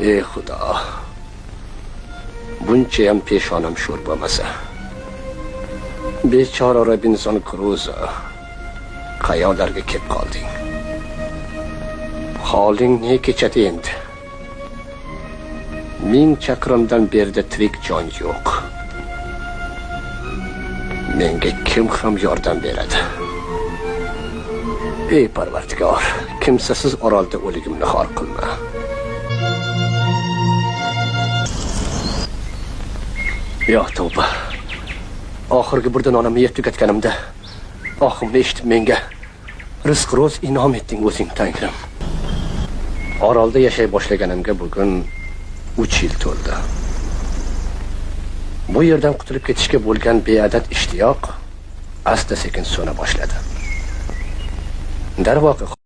Ey Xudo, bunchayam peshonam sho'r bo'lmasa. Bechora Robinson Kruzo, qayoqlarga kelib qolding? Holing ne kechadi endi? 1000 chaqirimdan berida tirik jon yo'q. Menga kim ham yordam beradi? Ey Parvardigor, kimsasiz orolda o'ligimni xor qilma. Yo tavba. Oxirgi bir donamni yeb tugatganimda oximni eshitib menga rizq ro'z inom etding o'zing Tangrim. Orolda yashay boshlaganimga bugun 3 yil to'ldi. Bu yerdan qutulib ketishga bo'lgan beadad ishtiyoq asta-sekin so'na boshladi. Darvoqe